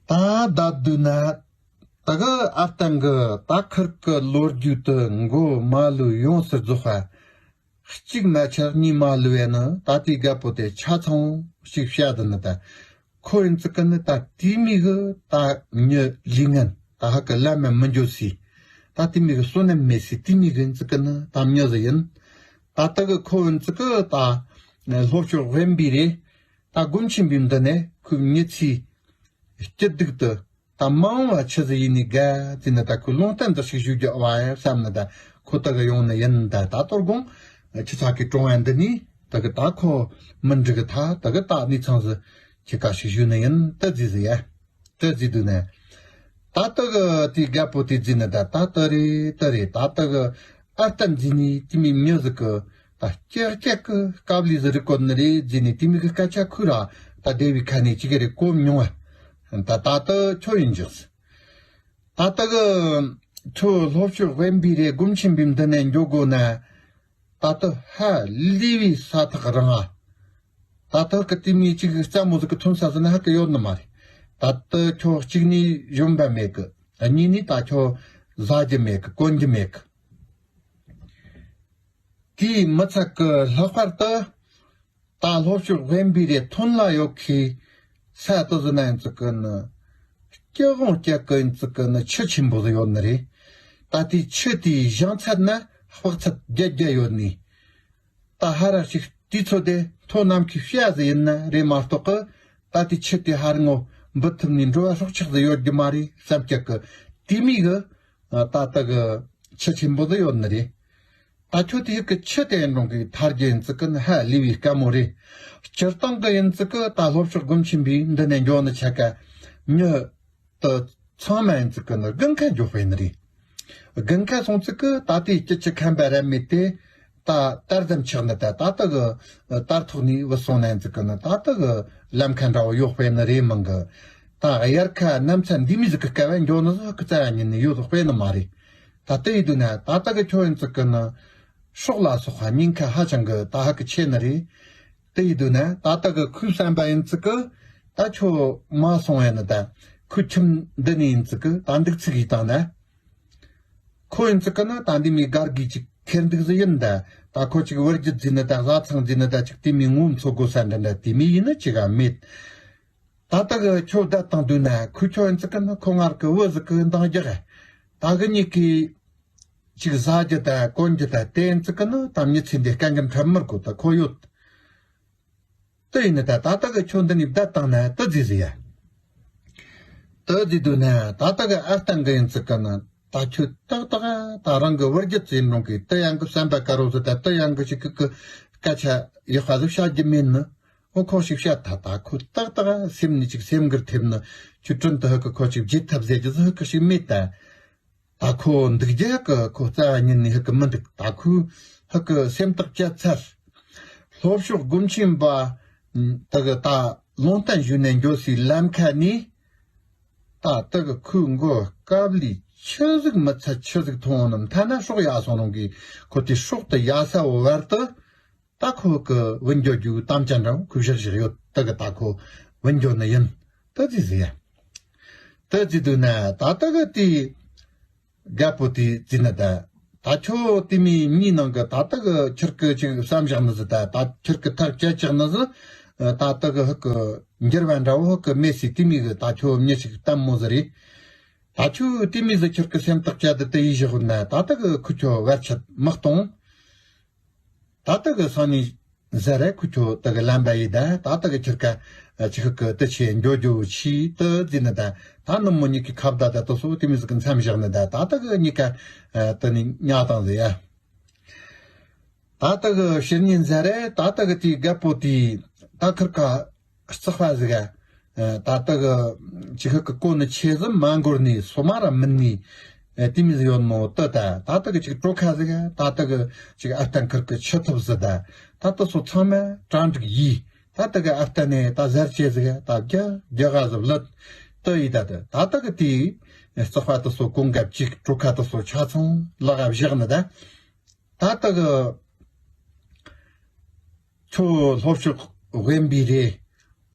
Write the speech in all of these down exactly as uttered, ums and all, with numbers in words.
ད་བསྡད་དུས་ན། ད་གི་ཨར་ཏན་གི་ད་ཁིར་གི་ལོ་རྒྱུས་དེ་མགོ་མ་ལུས་ཡོངས་སུ་རྫོགས་པ། གཅིག་མ་ཆག་གཉིས་མ་ལུས་པ་ནི་ད་ལྟའི་རྒད་པོ་དེ་ཆ་ཚང་ཞིག་བཤད་དུ་ནི་ད། ཁོ་ཡིན་ཙི་ཀི་ནི་ད་དེ་མོ་གི་ད་མྱི་ལས་ངན་ད་ཧ་གི་ལམ་མ་མི་འགྱོ་སི། ད་དེ་མོ་གི་བསོད་ནམས་མེད་སི་དེ་མོ་གི་ཡིན་ཙི་ཀི་ནི་ད་མྱི་ཟིག་ཡིན། ད་ལྟ་གི་ཁོ་ཡིན་ཙི་ཀི་ད་ལྷོ་ཕྱོགས་དབེན་པའི་རེད། ད་སྒོམ་ཆེན་པོའི་མདུན་ནས་ཁོའི་མྱི་ཚེའི་སྐྱིད་སྡུག་དེ་ད་མ་འོངས་པ་ཆི་ཟིག་ཡིན་ནི་དགའ་ཟེར་ནི་ད་ཁོས་ལུང་བསྟན་འདི་ཞིག་ཞུ་རྒྱུ་བ་ཡ་བསམ་ནི་ད་ཁོ་ད་གི་ཡོང་ནི་ཡིན། ད་ད་གཏོར་དགོང་ཁྱི་ཚ་གི་གྲོང་བ་འདི་ནས་ད་གི་ད་ཁོ་མི་འགྲིག་གི་ད་ད་གི་ད་གནས་ཚང་ཟིག་ཁྱི་ཀ་ཞིག་ཞུ་ནི་ཡིན་ད་ཟེར་ཟིག་ཡ། ད་ཟེར་དུས་ནས། ད་ལྟ་གི་དེའི་རྒད་པོ་དེ་ཟེར་ནི་ད་ད་ལྟ་རེད་ད་རེད་ད་ལྟ་གི་ཨ་རྟ་འཛིན་ནི་དེ་མོ་མྱི་ཟིག་གི་ད་ཀྱག་ཀྱག་གི་དཀའ་ལས་ཟིག་རིག་གོ་ནི་རེད་ཟེར་ནི་དེ་མོ་གི་སྐད་ཆ་ཁོས་ར་ད་སྡེ་བའི་ཁ་ནས་ཅི་གི་རེད་གོ་མྱོང་བ། ད་ད་ལྟ་ཁྱོད་ཡིན་འཇགས། ད་ལྟ་གི་ཁྱོད་ལྷོ་ཕྱོགས་དབེན་པའི་རེད་སྒོམ་ཆེན་པོའི་མདུན་ནས་འགྱོ་དགོ་ན། ད་ལྟ་ཧ་ལས་པའི་ས་ཐག་རིང་ང་། ད་ལྟ་གི་དེ་མོ་གཅིག་རྩ་མོ་ཟིག་གི་ཐོན་ས་ཟིག་ན་ཧ་གི་ཡོད་ནི་མ་རེད། ད་ལྟ་ཁྱོད་གཅིག་ནས་ཞོན་པ་མེད་གི། གཉིས་ནས་ད་ཁྱོད་ཟ་རྒྱུ་མེད་གི་གོན་རྒྱུ་མེད་གི། དེའི་མི་ཚད་གི་ལྷག་པར་དུ། ད་ལྷོ་ཕྱོགས་དབེན་པའི་རེ་ཐོན་ལ་ཡོད་ཁི། ས་དེ་ཟིག་ན་ཡིན་ཙི་གི་ནི། སྐྱི་བོང་སྐྱ་གི་ཡིན་ཙི་གི་ནི་ཆུ་ཆེན་པོ་ཟིག་ཡོད་ནི་རེད། ད་དེའི་ཆུ་དེའི་བཞེངས་ཚད་ན་དཔག་ཚད་བརྒྱད་བརྒྱ་ཡོད་ནི། ད་ཧ་ར་ཞིག་དུས་ཚོད་དེ་མཐོ་ནམ་མཁའི་བྱ་ཟིག་ཡིན་ན་རེད་མ་གཏོགས་གི། ད་དེའི་ཆུ་དེ་ཧ་ར་ངོ་འབུད་ཐུབ་ནི་འགྲོ་བ་སྲོག་ཆགས་ཟིག་ཡོད་རྒྱུ་མ་རེད་བསམ་སྐྱག་གི། དེ་མོ་གི་ད་ལྟ་གི་ཆུ་ཆེན་པོ་ཟིག་ཡོད་ནི་རེད། ད་ཁྱོད་དེ་ཡུག་གི་ཆུ་དེ་འགྲོང་གི་ཐར་རྒྱུ་ཡིན་ཙི་ཀི་ནི་ཧ་ལས་པའི་དཀའ་མོ་རེད། སྤྱིར་བཏང་གི་ཡིན་ཙི་ཀི་ད་ལྷོ་ཕྱོགས་སྒོམ་ཆེན་པོའི་འདི་ནས་འགྱོ་ནི་ཆ་ག་མྱི་དེ་ཚང་མ་ཡིན་ཙི་ཀི་ནི་དགུན་ཁ་འགྱོ་དཔེ་ནི་རེད། དགུན་ཁ་སོང་ཙི་ཀི་ད་དེའི་སྐྱིད་ཆུ་ཁམས་པ་རབ་མེད་དེ་ད་དར་ཙམ་ཆགས་ནི་ད་ད་ལྟ་གི་དར་ཐོག་ནས་བུད་སོང་ན་ཡིན་ཙི་ཀི་ནི་ད་ལྟ་གི་ལམ་ཁ་འདྲ་བོ་ཡོད་དཔེ་ནི་རེད་མིན་གི། ད་དབྱར་ཁ་གནམ་ས་འདི་མོ་ཟིག་གི་སྐབས་འགྱོ་ནི་ཟིག་གི་རྩ་བ་ཉིད་ནས་ཡོད་དཔེ་ནི་མ་རེད། ད་ལྟ་ཡིན་དུས་ན་ད་ལྟ་གི་ཁྱོད་ཡིན་ཙི་ཀི་ནི། སྲོག་ལ་སོགས་པ་ཉེན་ཁ་ཧ་ཅང་གི་ད་ཧ་གི་ཆེ་ནི་རེད། དེ་ཡིན་དུས་ན་ད་ལྟ་གི་ཁོའི་བསམ་པ་ཡིན་ཙི་ཀི། ད་ཁྱོད་མ་སོང་ཡ་ནི་ད་ཁོའི་ཁྱིམ་འདི་ནས་ཡིན་ཙི་ཀི་ད་འདུག་ཚིག་ཡིས་བཏང་ན། ཁོ་ཡིན་ཙི་ཀི་ནི་ད་འདི་མོའི་སྒར་གི་ཅིག་ཁེར་འདུག་ཟིག་ཡིན་ད། ད་ཁོ་ཅིག་བུ་རྒྱུད་ཟིག་ནི་ད་བཟའ་ཚང་ཟིག་ནི་ད་ཅིག་དེ་མོའི་ངོ་འཚོ་དགོས་ས་འདྲ་འདྲ་དེ་མོ་ཡིན་ནི་ཅིག་ག་མེད། ད་ལྟ་གི་ཁྱོད་བསྡད་བཏང་དུས་ན་ཁོས་ཁྱོད་ཡིན་ཙི་ཀི་ནི་ཁོ་ངར་གི་བུ་ཟིག་གི་འདང་རྒྱག་ད་གི་གཉིས་ཀའི་ཅིག་ཟ་རྒྱུ་ད་གོན་རྒྱུ་ད་དེ་ཡིན་ཙི་ཀི་ནི་ད་མྱི་ཚེ་འདི་སྐད་འགན་འཁྲབ་མི་དགོས་ད་ཁོ་ཡོད། དེ་ཡིན་ནི་ད་ད་ལྟ་གི་ཁྱོད་འདི་ནས་བསྡད་བཏང་ན་དེ་ཟིག་ཟིག་ཡ། དེ་ཟིག་དུས་ན་ད་ལྟ་གི་ཨ་སྟན་གི་ཡིན་ཙི་ཀི་ནི་ད་ཁྱོད་ཏག་ཏག་ད་རང་གི་བུ་རྒྱུད་ཟིག་འགྲོང་གི་དེ་ཡང་གི་བསམ་པ་དཀར་བོ་ཟིག་ད་དེ་ཡང་གི་ཞིག་གི་གི་སྐད་ཆ་ཡག་པ་ཟིག་བཤད་རྒྱུ་མེད་ནི། འོ་ཁོ་ཞིག་བཤད་ད་ད་ཁོ་ཏག་ཏག་སེམས་ནས་ཅིག་སེམས་འགུལ་ཐེབས་ནི། ཁྱོད་དྲིན་དུ་ཧི་གི་ཁོ་ཅིག་བརྗེད་ཐབས་ཟེར་རྒྱུ་ཟིག་ཧི་གི་ཞིག་མེད་ད། ད་ཁོ་འདུག་རྒྱུ་གི་ཁོ་རྩ་བ་ཉིད་ནས་ཧི་གི་མི་འདུག་ད་ཁོས་ཧི་གི་སེམས་ཐག་བཅད་ཚར། ལྷོ་ཕྱོགས་སྒོམ་ཆེན་པ་དེ་གི་ད་ལུང་བསྟན་ཞུས་ནས་འགྱོ་སའི་ལམ་ཁ་ནས། ད་དེ་གི་ཁོའི་མགོ་དཀར་ལི་ཆི་ཟིག་མི་ཚད་ཆི་ཟིག་མཐོང་ནམ་ཐ་ན་སྲོག་ཡལ་སོང་རུང་གི་ཁོ་དེ་སྲོག་དེ་ཡལ་ས་བོ་བར་དུ། ད་ཁོ་གི་བུད་འགྱོ་རྒྱུ་དམ་བཅའ་འདྲ་བོ་ཁོས་བཞག་བཞག་ཡོད་ད་གི་ད་ཁོ་བུད་འགྱོ་ནི་ཡིན། ད་ཟིག་ཟིག་ཡ། ད་ཟིག་དུས་ན་ད་ད་གི་དེ་རྒད་པོ་དེ་ཟིག་ནི་ད། ད་ཁྱོད་དེ་མོའི་མྱིའི་ནང་གི་ད་ད་གི་ཁྱེར་གི་ཅིག་བསམ་བཞག་ནི་ཟིག་ད་ད་ཁྱེར་གི་ཐག་བཅད་བཅག་ནི་ཟིག་ད་ད་གི་ཧི་གི་འགྱུར་བ་འདྲ་བོ་ཧི་གི་མེད་སི་དེ་མོའི་གི་ད་ཁྱོད་མྱི་ཞིག་ལྟད་མོ་ཟིག་རེད། ད་ཁྱོད་དེ་མོའི་ཟིག་ཁྱེར་གི་སེམས་ཐག་བཅད་དེ་དེ་ཡིས་བཞག་ན་ད་ད་གི་ཁོ་ཁྱོད་བར་ཆད་མི་གཏོང་། ད་ལྟ་གི་སང་ཉིན་ཟེར་རེ་ཁུ་ཁྱོ་ད་གི་ལམ་པ་ཡི་ད་ད་ལྟ་གི་ཁྱེར་ཀ་ཆི་ཁུ་ཀི་ཏི་ཆེ་འགྱོ་འགྱོ་ཆི་ཏི་ཟིན་ན་ད་ད་ནུ་མོ་གཉིས་ཀྱི་ཁ་བརྡ་ད་ཏི་སོ་ཏི་མི་ཟིག་གི་མཚམས་བཞག་ནི་ད་ད་ལྟ་གི་གཉིས་ཀ་ཏི་ནི་ཉག་དང་ཟེར་ཡ། ད་ལྟ་གི་ཕྱི་ཉིན་ཟེར་རེ་ད་ལྟ་གི་དེའི་རྒད་པོ་དེ་ད་ཁུར་ཀ་རྩག་པ་ཟིག་ག་ད་ལྟ་གི་ཅི་ཧི་གི་གོ་ནི་ཆེ་ཟིག་མ་འགོར་ནི་སོ་མ་ར་མིན་ནི་ཏི་མི་ཟིག་ཡོད་ནོ་ཏི་ད་ད་ལྟ་གི་ཅིག་གྲོ་ཁ་ཟིག་ག་ད་ལྟ་གི་ཅིག་ཨ་སྟན་ཁུར་གི་ཆུ་ཐུབ་ཟིག་ད་ད་ལྟ་སོ་ཚང་མ་གྲ་འགྲིག་ཡིས་ད་ལྟ་གི་ཨ་སྟན་ནས་ད་ཟར་ཆེ་ཟིག་ག་ད་རྒྱ་རྒྱ་ག་ཟིག་ལུད་ཏི་ཡི་ད་ད་ད་ལྟ་གི་དེ་རྩག་པ་ཏི་སོ་གོང་གབ་ཅིག་གྲོ་ཁ་ཏི་སོ་ཆ་ཚང་ལག་ག་བཞག་ནི་ད། ད་ལྟ་གི་ཁྱོད་ལྷོ་ཕྱོགས་དབེན་པའི་རེད།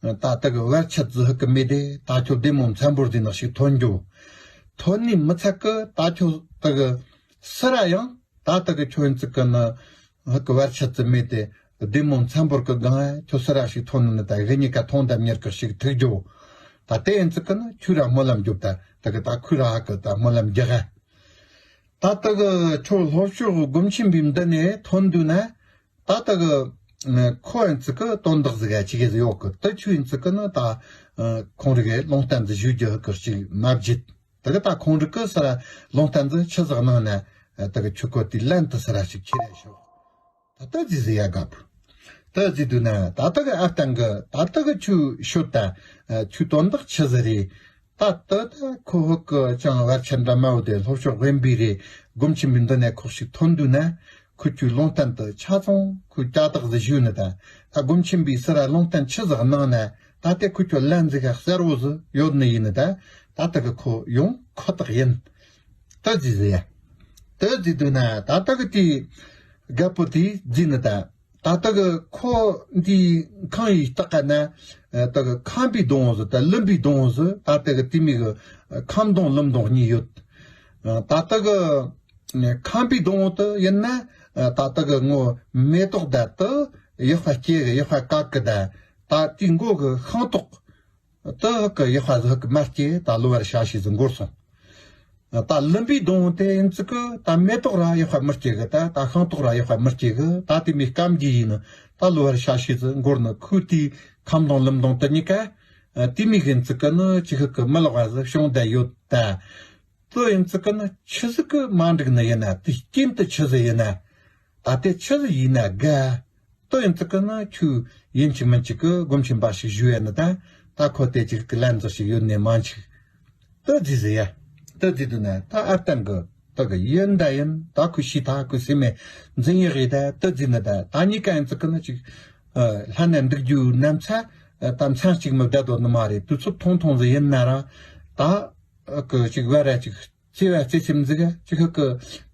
ད་ལྟ་གི་བར་ཆད་ཟིག་ཧུ་གི་མེད་དེ། ད་ཁྱོད་བདེ་མོ་འཚམ་པོར་ཟིག་ནག་ཞིག་ཐོན་རྒྱུ། ཐོན་ནི་མི་ཚད་གི་ད་ཁྱོད་ལྟ་གི་སི་ར་ཡང་ད་ལྟ་གི་ཁྱོད་ཡིན་ཙི་གི་ནི་ཧུ་གི་བར་ཆད་ཟིག་མེད་དེ། བདེ་མོ་འཚམ་པོར་གི་གང་ཁྱོད་སི་ར་ཞིག་ཐོན་ནི་ནི། ད་གི་གཉིས་ཀ་ཐོན་དང་མྱུར་གི་ཞིག་ཐུག་རྒྱུ། ད་དེ་ཡིན་ཙི་གི་ནི་ཁྱོད་ར་སྨོན་ལམ་རྒྱོབ། ད་ལྟ་གི་ད་ཁོས་ར་ཧུ་གི་ད་སྨོན་ལམ་རྒྱག་ག། ད་ལྟ་གི་ཁྱོད་ལྷོ་ཕྱོགས་སྒོམ་ཆེན་པའི་མདུན་ནས་ཐོན་དུས་ན། ད་ལྟ་གི་ཁོ་ཡིན་ཙི་གི་དོན་དག་ཟིག་ག་ཅི་གེ་ཟིག་ཡོད་གི། ད་ཁྱོད་ཡིན་ཙི་གི་ནི་ད་ཁོང་རིག་གི་ལུང་བསྟན་ཟིག་ཞུ་རྒྱུ་ཧུ་གི་ཅིག་མ་བརྗེད། ད་གི་ད་ཁོང་རིག་གི་སི་ར་ལུང་བསྟན་ཟིག་ཆི་ཟིག་གནང་ན། ད་གི་ཁྱོད་ཁོ་དེ་ལན་དུ་སི་ར་ཞིག་ཁྱེར་ར་ཤོག། ད་ལྟ་ཟིག་ཟིག་ཡ་དགའ་པོ། ད་ཟིག་དུས་ན་ད་ལྟ་གི་ཨ་བརྟན་གི་ད་ལྟ་གི་ཁྱོད་ཤོད་ད། ཁྱོད་དོན་དག་ཆི་ཟིག་རེད། ད་ལྟ་ད་ཁོ་ཧུ་གི་ཅང་བར་ཆད་འདྲ་མ་བོ་དེ་ལྷོ་ཕྱོགས་དབེན་པའི་རེད། སྒོམ་ཆེན་པོའི་མདུན་ནས་ཁོ་ཞིག་ཐོན་དུས་ན། ཁོ་ཁྱོད་ལུང་བསྟན་དུ་ཆ་ཚང་ཁོས་ཅ་དག་ཟིག་ཞུས་ནི་ད། ད་སྒོམ་ཆེན་པོའི་སི་ར་ལུང་བསྟན་ཆི་ཟིག་གནང་ན། ད་ལྟ་ཁོ་ཁྱོད་ལན་ཟིག་ག་གསལ་བོ་ཟིག་ཡོད་ནི་ཡིན་ནི་ད། ད་ལྟ་གི་ཁོ་ཡོང་ཁོ་ཐག་ཡིན། ད་ཟིག་ཟིག་ཡ། ད་ཟིག་དུས་ན་ད་ལྟ་གི་དེ་རྒད་པོ་དེ་ཟིག་ནི་ད། ད་ལྟ་གི་ཁོ་འདི་ཁང་ཡི་ལྟག་ཀ་ན། ད་གི་ཁམས་པའི་སྡོང་བོ་ཟིག་ད་ལུམ་པའི་སྡོང་བོ་ཟིག་ད་ལྟ་གི་དེ་མོ་གི་ཁམས་སྡོང་ལུམ་སྡོང་གཉིས་ཡོད། ད་ལྟ་གི་ཁམས་པའི་སྡོང་བོ་དེ་ཡིན་ན། ད་ལྟ་གི་ངོ་མེ་ཏོག་ད་དེ་ཡག་པ་སྐྱེ་གི་ཡག་པ་བཀག་གི་ད། ད་དེའི་མགོ་གི་ཤིང་ཏོག་དེ་ཧུ་གི་ཡག་པ་ཟིག་ཧུ་གི་མ་སྐྱེ། ད་ལོ་བར་ཤ་ཤེད་ཟིག་འགོར་སོང་། ད་ལུམ་པའི་སྡོང་བོ་དེ་ཡིན་ཙི་གི་ད་མེ་ཏོག་ར་ཡག་པ་མི་སྐྱེ་གི། ད་ད་ཤིང་ཏོག་ར་ཡག་པ་མི་སྐྱེ་གི། ད་དེ་མོ་སྐམ་རྒྱུ་ཡིན་ནི། ད་ལོ་བར་ཤ་ཤེད་ཟིག་འགོར་ནི། ཁོའི་དེའི་ཁམས་སྡོང་ལུམ་སྡོང་དེ་གཉིས་ཀ་དེ་མོ་གི་ཡིན་ཙི་གི་ནི་ཅིག་ཧུ་གི་མི་ལོག་པ་ཟིག་བྱུང་བསྡད་ཡོད་ད། དེ་ཡིན་ཙི་གི་ནི་ཆི་ཟིག་གི་མ་འགྲིག་ནི་ཡིན་ན། དེ་རྐྱེན་དེ་ཆི་ཟིག་ཡིན་ན། ད་དེ་ཆི་ཟིག་ཡིན་ན་དགའ། དེ་ཡིན་ཙི་གི་ནི་ཁྱོད་ཡིན་གཅིག་མིན་གཅིག་གི་སྒོམ་ཆེན་པ་ཞིག་ཞུ་ཡ་ནི་ད། ད་ཁོ་དེ་ཅིག་གི་ལན་ཟིག་ཞིག་ཡོད་ནི་མ་འཆི། དེ་ཟིག་ཟིག་ཡ། དེ་ཟིག་དུས་ན་ད་ཨ་བརྟན་གི་དེ་གི་ཡིན་ད་ཡིན། ད་ཁོ་ཤི་ད་ཁོ་སེམས་མེད་འཛིན་ཡག་ཡིན་ད། དེ་ཟིག་ནི་ད་ད་གཉིས་ཀ་ཡིན་ཙི་གི་ནི་ཅིག་ལྷན་ནེ་འདུག་རྒྱུའི་ནམ་ཚ་ད་མཚན་གཅིག་མི་བསྡད་དོ་ནི་མ་རེད། དུས་ཚོད་ཐུང་ཐུང་ཟིག་ཡིན་ན་ར། ད་ཁོ་ཅིག་བར་ར་ཅིག་བརྩེ་བ་བརྩེ་སེམས་ཟིག་ག་ཅིག་ཧུ་གི་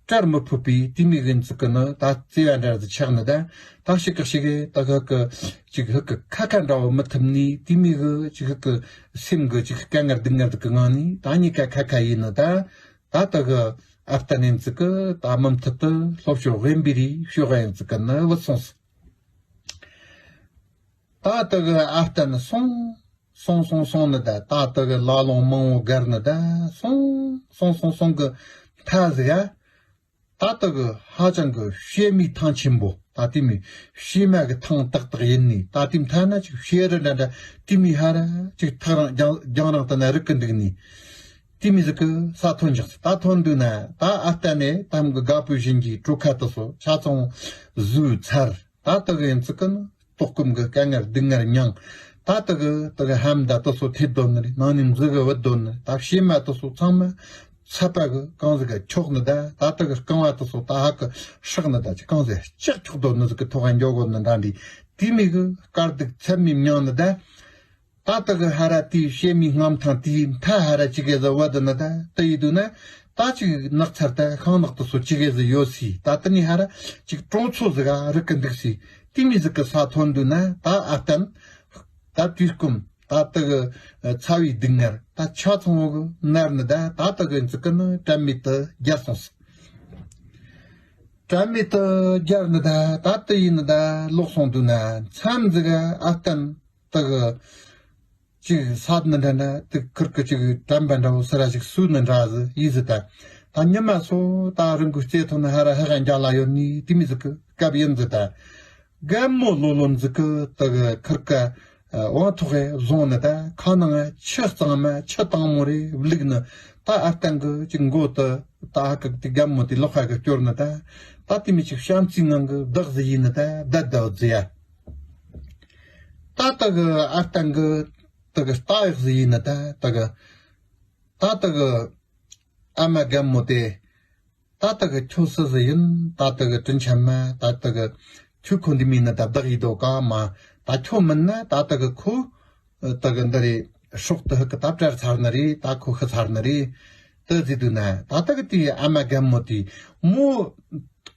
བྲལ་མི་ཕོད་པའི་དེ་མོ་གི་ཡིན་ཙི་གི་ནི་ད་བརྩེ་བ་འདྲ་ཟིག་ཆགས་ནི་ད། ད་ཞིག་གི་ཞིག་གི་ད་ཧུ་གི་ཅིག་ཧུ་གི་ཁ་ཁ་འདྲ་བོ་མི་ཐུབ་ནི་དེ་མོ་གི་ཅིག་ཧུ་གི་སེམས་གི་ཅིག་དཀའ་ངལ་སྡུག་བསྔལ་ཟིག་གི་ངང་ནས། ད་གཉིས་ཀ་ཁ་ཁ་ཡིན་ནི་ད། ད་ད་གི་ཨ་བརྟན་ཡིན་ཙི་གི་ད་མུ་མཐུད་དུ་ལྷོ་ཕྱོགས་དབེན་པའི་རི་ཕྱོགས་ཡིན་ཙི་གི་ནི་བུད་སོང་ཟིག་ད་ད་གི་ཨ་བརྟན་སོང་། སོང་སོང་སོང་ནི་ད། ད་ལྟ་གི་ལ་ལུང་མང་བོ་བརྒལ་ནི་ད། སོང་སོང་སོང་སོང་གི་མཐའ་ཟིག་ག་ད་ལྟ་གི་ཧ་ཅང་གི་བྱེ་མའི་ཐང་ཆེན་པོ། ད་དེ་མོ་བྱེ་མ་གི་ཐང་ཏག་ཏག་ཡིན་ནི། ད་དེའི་མཐའ་ན་ཅིག་བྱེ་རི་འདྲ་འདྲ་དེ་མོ་ཧར་ར་ཅིག་ཐག་རིང་རྒྱང་རིང་དུ་ན་རིག་གི་འདུག་ནི། དེ་མོ་ཟིག་གི་ས་ཐོན་འཇག་ད་ཐོན་དུས་ན་ད་ཨ་བརྟན་ནས་ད་མོ་གི་དགའ་པོའི་བཞིན་གྱི་གྲོ་ཁ་དེ་ཚོ་ཆ་ཚང་ཟོས་ཚར། ད་ལྟ་གི་ཡིན་ཙི་གི་ནི་ལྟོགས་སྐོམ་གི་དཀའ་ངལ་སྡུག་བསྔལ་མྱངས། ད་ལྟ་གི་ད་གི་ལྷམ་ད་དེ་ཚོ་ཐེབས་དོ་ནི་རེད། ནང་ནས་མཛུ་གུ་བུད་དོ་ནི་རེད། ད་བྱེ་མ་དེ་ཚོ་ཚང་མ་ཚད་པ་གི་གང་ཟིག་ག་འཁྱོག་ནི་ད། ད་ལྟ་གི་རྐང་བ་དེ་ཚོ་ད་ཧ་གི་ཧྲག་ནི་ད། ཅིག་གང་ཟིག་ལྕགས་འཁྱོག་དོ་ནི་ཟིག་གི་ཐོག་ག་འགྱོ་གོ་ནི་འདྲ་འདི། དེ་མོ་གི་དཀའ་སྡུག་ཚད་མེད་མྱངས་ནི་ད། ད་ལྟ་གི་ཧར་ར་དེའི་བྱེ་མའི་རྔམ་ཐང་དེའི་མཐའ་ཧར་ར་ཅི་གེ་ཟིག་བུད་ནི་ད། དེ་ཡིན་དུས་ན་ད་ཅིག་ནགས་ཚལ་ད་ཤིང་ནགས་དེ་ཚོ་ཅི་གེ་ཟིག་ཡོད་སྲིད། ད་དེ་ནས་ཧར་ར་ཅིག་གྲོང་ཚོ་ཟིག་ག་རིག་གི་འདུག་སྲིད། དེ་མོ་ཟིག་གི་ས་ཐོན་དུས་ན་ད་ཨ་བརྟན་ད་དུས་སྐོམ་ད་ལྟ་གི་ཚ་བའི་སྡུག་བསྔལ་ད་ཆ་ཚང་བོ་གི་མནར་ནི་ད། ད་ལྟ་གི་ཡིན་ཙི་གི་ནི་དྲན་མེད་དུ་བརྒྱལ་སོང་ཟིག་དྲན་མེད་དུ་བརྒྱལ་ནི་ད། ད་དེ་ཡིན་ནི་ད་ལོག་སོང་དུས་ན་མཚམས་ཟིག་ག་ཨ་བརྟན་ད་གི་ཅིག་སད་ནི་འདྲ་འདྲ། དེ་ཁུར་གི་ཅིག་དྲན་པ་འདྲ་བོ་སི་ར་ཞིག་སུ་ནི་འདྲ་ཟིག་ཡིན་ཟིག་ད། ད་ཉི་མ་སོ་ད་རི་མགོའི་རྩེ་ཐོག་ན་ཧར་ར་ཧ་ག་འཇའ་ལ་ཡོད་ནི་དེ་མོ་ཟིག་གི་སྐབས་ཡིན་ཟིག་ད། རྒན་མོ་ལོ་ལོན་ཟིག་གི་ད་གི་ཁུར་ག་དབང་ཐོག་གི་བཟུང་ནི་ད། ཁ་ནང་ཆུ་གཙང་མ་ཆུ་དྭངས་མོ་རེ་བླུགས་ནི། ད་ཨ་བརྟན་གི་ཅིག་མགོ་དེ་ད་ཧ་གི་དེ་རྒན་མོ་དེ་ལོགས་ཁ་གི་སྐྱོར་ནི་ད། ད་དེ་མོ་ཅིག་བྱམས་བརྩེའི་ངང་གི་བདག་ཟིག་ཡིན་ནི་ད་བསྡད་བསྡད་ཟིག་ཡ། ད་ལྟ་གི་ཨ་བརྟན་གི་ད་གི་ལྟ་ཡག་ཟིག་ཡིན་ནི་ད། ད་གི་ད་ལྟ་གི་ཨ་མ་རྒན་མོ་དེ། ད་ལྟ་གི་ཁྱོད་སུ་ཟིག་ཡིན། ད་ལྟ་གི་དྲིན་ཆེན་མ། ད་ལྟ་གི་ཁྱོད་ཁོ་འདི་མིན་ན་ད་བདག་ཡིད་དོ་ག་མ། ད་ཁྱོད་མིན་ན་ད་ལྟ་གི་ཁོ་ད་གི་འདི་རེད། སྲོག་ཏུ་ཧུ་གི་ད་བྲལ་ཚར་ནི་རེད། ད་ཁོ་ཤི་ཚར་ནི་རེད། དེ་ཟེར་དུས་ན་ད་ལྟ་གི་དེའི་ཨ་མ་རྒན་མོ་དེ་མོ་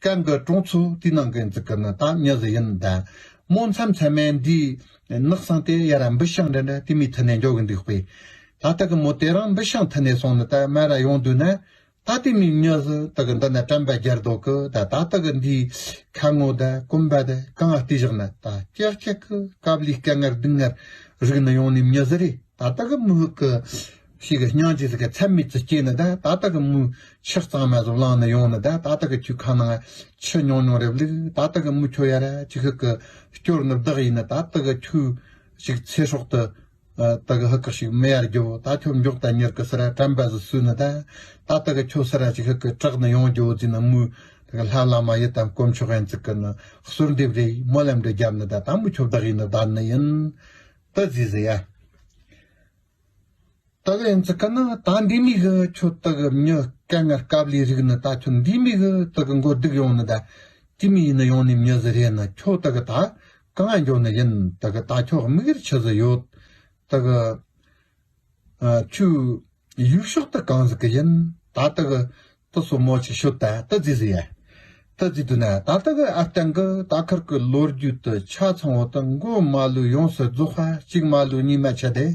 གང་གི་གྲོང་ཚོ་དེའི་ནང་གི་འཛུགས་གི་ནི་ད་མྱི་ཟིག་ཡིན་ད། མོ་མཚམས་མཚམས་མེད་འདི་ནགས་སང་དེ་ཡ་ར་འབུ་ཤང་འདྲ་འདྲ་དེ་མི་ཐི་ནས་འཇོག་གི་འདུག་པས། ད་ལྟ་གི་མོ་དེ་རང་འབུ་ཤང་ཐི་ནས་སོང་ནི་ད་མ་ར་ཡོང་དུས་ན། ད་དེ་མི་མྱི་ཟི་ད་གི་འདི་ན་དྲན་པ་རྒྱལ་རྡོ་གི་ད་ད་ལྟ་གི་འདི་ཁ་ངོ་ད་གོམ་པ་ད་གང་ལྟོས་བཞག་ན་ད་ཀྱག་ཀྱག་གི་དཀའ་ལས་དཀའ་ངལ་སྡུག་བསྔལ་རིག་ནི་ཡོང་ནི་མྱི་ཟི་རེད། ད་ལྟ་གི་མི་ཧུག་གི་ཤི་གི་སྙིང་རྗེ་ཟི་གི་ཚད་མེད་ཙི་སྐྱེས་ནི་ད་ད་ལྟ་གི་མི་ཆུ་གཙང་མ་ཟི་བླངས་ནི་ཡོང་ནི་ད་ད་ལྟ་གི་ཆུ་ཁ་ནང་ཆུ་ཉུང་ཉུང་རེ་བླུག་ད་ལྟ་གི་མི་ཁྱོ་ཡ་ར་ཅི་ཧུག་གི་སྐྱོར་ནི་བདག་ཡིན་ནི་ད་ལྟ་གི་ཆུ་ཞིག་ཚེ་སྲོག་ཏུ། ད་གི་ཧུ་ཀི་ཞིག་མི་ཡར་རྒྱོ་ད་ཁྱོད་མགྱོགས་ད་མྱུར་གི་སི་ར་དྲན་པ་ཟི་སུ་ནི་ད། ད་ད་གི་ཁྱོད་སི་ར་ཅིག་ཧུ་ཀི་དྲག་ནི་ཡོང་རྒྱོ་ཟི་ནི་མུ། ད་གི་ལྷ་བླ་མ་ཡི་དམ་དཀོན་མཆོག་ཡན་ཙི་ཀི་ནི་གསོལ་འདེབས་རེ་སྨོན་ལམ་འདྲ་རྒྱབ་ནི་ད་ད་མུ་ཁྱོད་བདག་ཡིན་ནི་ད་ནི་ཡིན། ད་ཟི་ཟི་ཡ། ད་གི་ཡན་ཙི་ཀི་ནི་ད་འདི་མི་གི་ཁྱོད་ད་གི་མྱི་དཀའ་ངལ་དཀའ་ལས་རིག་ནི་ད་ཁྱོད་འདི་མི་གི་ད་གི་མགོ་སྡུག་ཡོང་ནི་ད། དེ་མི་ཡིན་ནི་ཡོང་ནི་མྱི་ཟི་རེད་ནི་ཁྱོད་ད་གི་ད་གང་འགྱོ་ནི་ཡིན་ད་གི་ད་ཁྱོད་དམིགས་ཡུལ་ཆི་ཟི་ཡོད། ད་གི་ཨ། ཁྱོད་ཡུལ་ཕྱོགས་དེ་གང་ཟིག་གི་ཡིན། ད་ལྟ་གི་དེ་སོ་མོ་ཆི་ཤོད་ད་ད་ཟི་ཟི་ཡ། ད་ཟི་དུ་ན་ད་ལྟ་གི་ཨ་བརྟན་གི་ད་ཁར་གི་ལོ་རྒྱུས་དེ་ཆ་ཚང་བོ་དེ་མགོ་མ་ལུས་ཡོངས་སུ་རྫོགས་པ་གཅིག་མ་ལུས་གཉིས་མ་ཆད་དེ་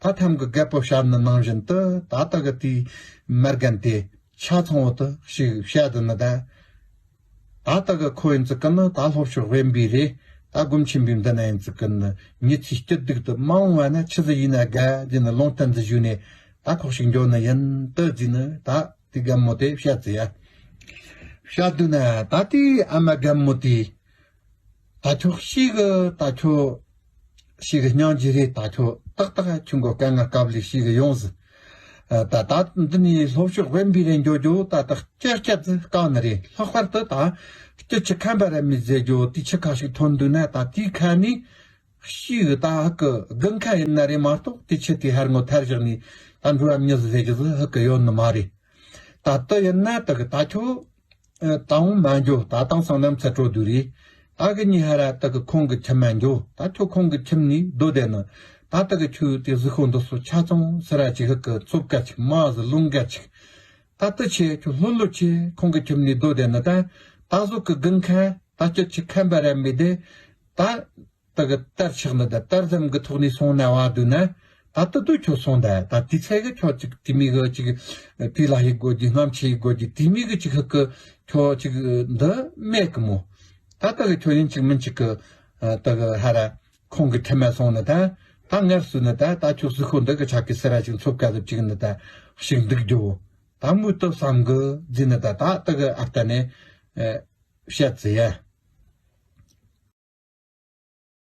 ད་ཐམ་གི་རྒད་པོ་བཤད་ནི་ནང་བཞིན་དུ་ད་ལྟ་གི་དེའི་མ་རྒན་དེ། ཆ་ཚང་བོ་དུ་ཞིག་བཤད་དུ་ནི་ད། ད་ལྟ་གི་ཁོ་ཡིན་ཙི་ཀི་ནི་ད་ལྷོ་ཕྱོགས་དབེན་པའི་རེད། ད་སྒོམ་ཆེན་པོའི་འདི་ན་ཡིན་ཙི་ཀི་ནི་མྱི་ཚེ་སྐྱིད་སྡུག་ཏུ་མ་འོང་བ་ན་ཆི་ཟི་ཡིན་ན་དགའ་ཟེར་ནི་ལུང་བསྟན་ཟི་ཞུས་ནས་ད་ཁོག་ཞིག་འགྱོ་ནི་ཡིན་ཏི་ཟི་ནི་ད་དེ་རྒན་མོ་དེ་བཤད་ཙི་ཡ། བཤད་དུས་ན་ད་དེ་ཨ་མ་རྒན་མོ་དེ། ད་ཁྱོད་ཤི་གི་ད་ཁྱོད་ཤི་གི་སྙིང་རྗེ་རེད། ད་ཁྱོད་ཏག་ཏག་ཁྱོད་མགོ་དཀའ་ངལ་དཀའ་ལས་ཤི་གི་ཡོང་ཟི། ད་ད་འདི་ནས་ལྷོ་ཕྱོགས་དབེན་པའི་རེ་འགྱོ་རྒྱོ་ད་ད་སྐྱ་སྐྱ་ཙི་དཀའ་ནི་རེད། ལྷག་པར་དུ་ད་སྐྱ་ཆུ་ཁམ་པ་ར་མི་ཟེ་རྒྱོ་དེ་ཆུ་ཁ་ཞིག་ཐོན་འདུག་ན་ད་དེའི་ཁ་ནས་ཤི་གི་ད་ཧ་གི་དགུན་ཁ་ཡིན་ན་རེད་མ་གཏོགས་དེ་ཆུ་དེ་ཧར་ངོ་ཐར་བཞག་ནས་ད་འགྲོ་བ་མྱི་ཟི་ཟེ་གི་ཟི་ཧ་གི་ཡོད་ནི་མ་རེད། ད་ལྟ་ཡིན་ན་ད་གི་ད་ཁྱོད། ཨ། ད་འོང་མ་འགྱོ། ད་དེང་སང་ནམ་ཚ་དྲོ་དུས་རེད། ད་གི་ཉི་ཧ་ར་ད་གི་ཁོང་གི་ཁྱིམ་མ་འགྱོ། ད་ཁྱོད་ཁོང་གི་ཁྱིམ་ནས་སྡོད་བསྡད་ནི། ད་ད་གི་ཁྱོད་དེ་གཟུགས་ཤོག་འདི་ཚོ་ཆ་ཚང་སི་ར་ཅིག་ཧ་གི་ཚོབ་ཀ་ཅིག་མ་ཟི་ལུང་ཀ་ཅིག་ད་ད་ཆེ་ཁྱོད་ལྷོད་ལྷོད་ཆེ་ཁོང་གི་ཁྱིམ་ནས་སྡོད་བསྡད་ནི་ད། ད་གཟུགས་གི་དགུན་ཁ་ད་སྐྱིད་ཆུ་ཁམ་པ་ར་མི་བདེ། ད། ད་གི་དར་ཆགས་ནི་ད་དར་ཙམ་གི་ཐོག་ནས་སོང་ན་བ་དུ་ན། ད་ལྟ་དུ་ཁྱོད་སོང་ད་ད་དེ་ཚད་གི་ཁྱོད་ཅིག་དེ་མི་གི་ཅིག་དེ་ལ་ཡི་དགོས་ཀྱི་སྔམ་ཆེ་ཡི་དགོས་ཀྱི་དེ་མི་གི་ཅིག་ཧུ་གི་ཁྱོད་ཅིག་འདི་མེད་གི་མོ། ད་ལྟ་གི་ཁྱོད་ཡིན་ཅིག་མིན་ཅིག་གི་ད་གི་ཧ་ར་ཁོང་གི་ཁྲིམས་མ་སོང་ནི་ད། ད་ངར་སུ་ནི་ད་ད་ཁྱོད་གཟུགས་ཤོག་འདི་གི་ཆག་གི་སི་ར་ཅིག་འཚོབ་ཀ་ཟི་ཅིག་ནི་ད་ཞིག་འདུག་རྒྱུ། ད་མུ་ཏོ་བསམ་གི་ཟི་ནི་ད་ད་ད་གི་ཨ་ལྟ་ནས་བཤད་ཟི་ཡ།